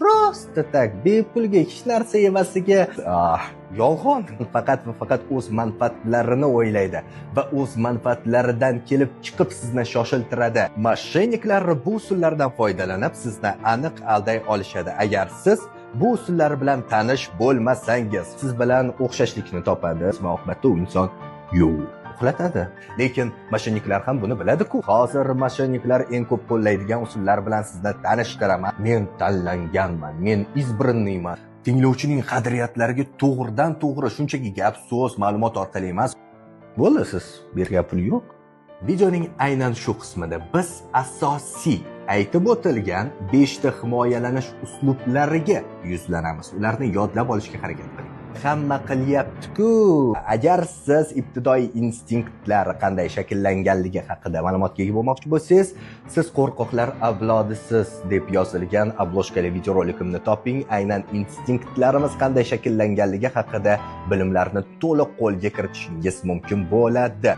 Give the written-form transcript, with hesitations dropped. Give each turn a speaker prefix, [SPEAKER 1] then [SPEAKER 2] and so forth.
[SPEAKER 1] Просто так, bepulga, hech narsa evaziga. Yolg'on. Faqat va faqat o'z manfaatlarini o'ylaydi va o'z manfaatlaridan kelib chiqib sizni shoshiltiradi. Мошенник lar bu usullardan foydalanib sizni aniq alday olishadi. Agar siz bu usullar bilan tanish bo'lmasangiz, siz bilan o'xshashlikni topadi va oqibatda u inson yo'q, uxlatadi. Lekin мошенник lar ham buni biladi-ku. Hozir мошенник lar eng ko'p qo'llaydigan usullar bilan sizni tanishtiraman. Men tanlanganman, men избранный man. Tinglovchining qadriyatlariga to'g'ridan to'g'ri shunchaki gap, so'z, ma'lumot orqali emas. Bo'ldi, siz bergan pul yo'q. Videoning aynan shu qismida biz asosiy aytib o'tilgan 5 ta himoyalanish uslublariga yuzlanamiz. Ularni yodlab olishga harakat qiling. Hamma qilyapti-ku. Agar siz ibtidoiy instinktlar qanday shakllanganligi haqida ma'lumotga ega bo'lmoqchi bo'lsangiz, "Siz qo'rqoqlar avlodisiz" deb yozilgan обложка li videorolikimni toping. Aynan instinktlarimiz qanday shakllanganligi haqida bilimlarni to'liq qo'lga kiritishingiz mumkin bo'ladi.